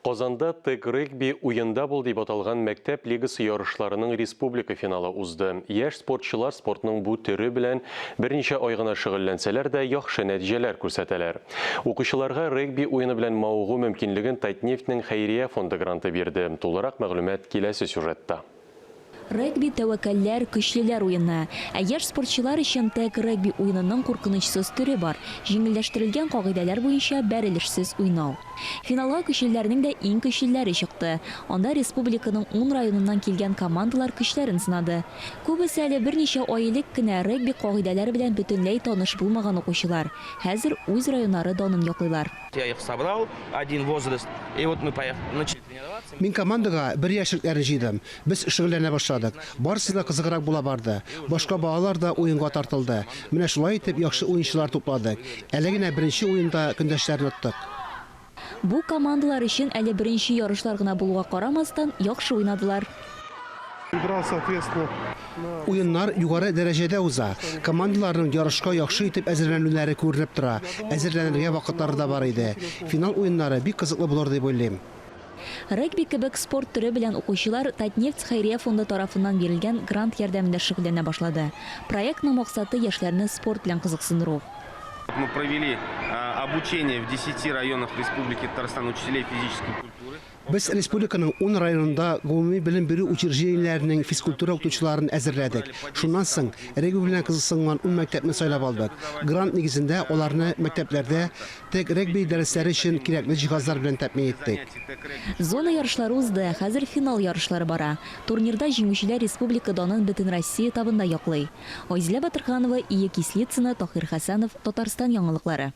Казанда Тег-регби уенда бул дип аталган мәктәп лигасы ярышларының республика финалы узды. Яшь спортчылар спортның бу төре белән берничә ай гына шөгыльләнсәләр дә, яхшы нәтиҗәләр күрсәтәләр. Укучыларга регби уены белән мавыгу мөмкинлеген Татнефть нең хәйрия фонды гранты бирде. Тулырак мәгълүмат киләсе сюжетта. Регби, тәвәккәлләр, көчлеләр уены. Ә яшь спортчылар өчен тег-регби уенының куркынычсыз төре бар, җиңелләштерелгән кагыйдәләр буенча бәрелешсез уйнау. Финалга көчлеләрнең дә иң көчлеләре чыкты. Анда республиканың ун районыннан килгән командалар көчләрен сынады. Күбесе әле берничә ай элек кенә регби кагыйдәләре белән бөтенләй таныш булмаган укучылар, хәзер үз районнары данын яклыйлар. Я их собрал, один возраст, и вот мы поехали, начали тренироваться. Мин командага бер яшьлекләрне җыйдым. Без шөгыльләнә башладык. Барысы да кызыграк була барды. Башка балалар да уенга тартылды. Менә шулай итеп яхшы уенчылар тупладык. Әле генә беренче уенда көндәшләрне оттык. Бу командалар өчен әле беренче ярышлар гына булуга карамастан, яхшы уйнадылар. Игра, соответственно, Уеннар югары дәрәҗәдә уза. Командаларның ярышка яхшы итеп әзерләнүләре күренеп тора. Әзерләнергә вакытлары да бар иде. Финал уеннары бик кызыклы булыр дип уйлыйм. Регби кебек спорт төре белән укучылар Татнефть хәйрия фонды тарафыннан бирелгән грант ярдәмендә шөгыльләнә башлады. Проектның максаты, яшьләрне спорт белән кызыксындыру. Мы провели обучение в десяти районах Республики Татарстан учителей физической культуры. Без республиканың ун районында гомуми белем бирү учреждениеләренең физкультура укытучыларын әзерләдек. Шуннан соң регби белән кызыксынган ун мәктәпне сайлап алдык. Грант нигезендә аларны мәктәпләрдә Тег регби дәресләре өчен кирәкле җиһазлар белән тәэмин иттек. Зона ярышлары узды, хәзер финал ярышлары бара. Турнирда җиңүчеләр республика данын Бөтенроссия этабында яклый. Айзилә Батырханова, Ия Кислицына, Таһир Хәсәнов, Татарстан яңалыклары.